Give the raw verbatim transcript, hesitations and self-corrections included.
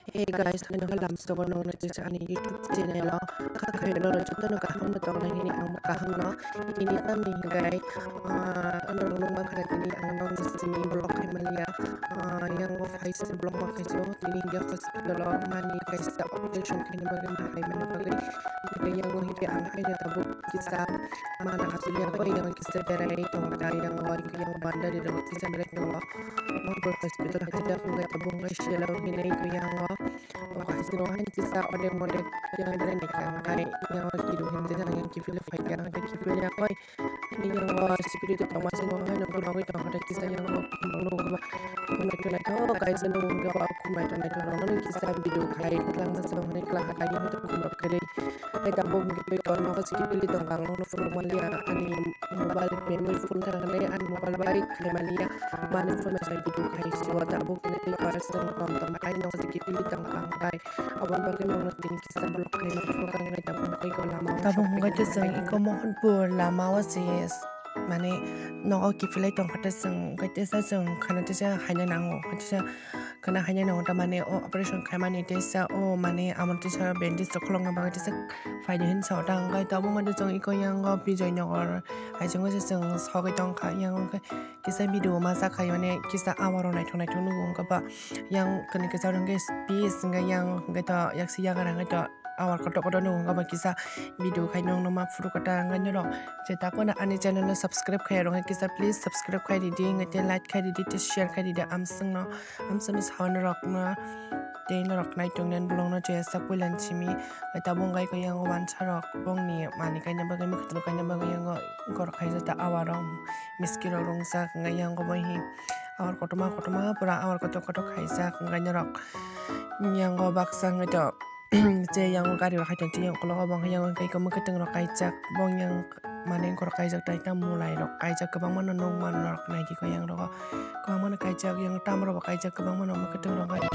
Hey guys, haino lamsogo nongni chisa ani YouTube channel o kha khaino jotono kaham no tongnai hini ang kaham no tini tamni hingai norok nungma khana tini ang nongni simi vlog khai manya. Yang o phai se vlog ma khai se tini hingai hospital o mani kaisa operation khaina bagwi ma hai mani bagwi hingai yang o hingai ang haino tabuk kisa mana asuli yang o kisa berai tongda yang o yang bandari rok kisa berai tongo. Hospital hai kisa hingai tabuk hingai selo hinai yang o. Wahai sini wahai kisa odek modek yang berai ni kang kai yang kiru hindi yang kifili fai yang kai kifili yang koi ini yang wah security tongma sini wahai nunggu nunggu tong hodek kisa yang wah nunggu ba kumai tunai to kai sini nunggu ba kumai tunai to nunggu kisa video khai lang masa wahai kela hakai yang itu kumai kere hai tabuk video to nunggu security tong kang nunggu nunggu mali ani mobile memory full thang kane ani mobile bai khai mali ya mani phone ma sai video khai si wa tabuk kene tei para song kom tom kai nunggu security tong kang kai. Aboni bagwi nokno tini kisa block khaina phuru kang nai tabuk tei ko lama o. Tabuk sok hwnkhe tei chwng eko Mohanpur lama o se mane nogo kiphilai tongkha tei chwng hwnkhe teisa chwng khana teisa haina nango teisa khana haina nango tamani o operation khaimani teisa o mane amo teisa bandage rok kholokna bagwi teisa phaidi hinwi sa o ta hwnkhe tabuk hwnkhe chwng eko yango Bijoy Nagar hai se wngkha se chwng sogwi tongkha yango hwnkhe. Kisa video masa khai mane kisa awaro naithok naithok nugo wngkha ba yang kani kisa rwngkhe peace hwnkhe yang hwnkhe to yaksi yagra hwnkhe to awar kotor kotor nugo wngkha ba kisa video khai nongno ma phuru kota hwnkhe norok je takhwna ani channel no subscribe khai rwngkhe kisa please subscribe khai ridi hwnkhe like khai ridi tei share khai ridi amswngno amswngno sawi norokno. Tei norok nai tongden bolongno chaya sak puilan simi tabuk wngkha yang wansa rok bongni mani kaina bagwi mwkhwtwng kaina bagwi yango gor khaijak ta awaro miski rok rungsak wngkha yango bai hi awar kotorma kotorma pura awar kotor kotor khaijak wngkha norok yango baksa wngkha to je yango gari rok hai tongchi yang ukulok o bo wngkha yango hwnkhe eko mwkhwtwng rok kaijak bong yang. Mane gorok kaijak tai ta mulai rok kaijak kwbangma no nukmano norok naidi ko yang rogo kwbangma no kaijak yang tamrok bo kaijak kwbangma no mwkhwtwng rok.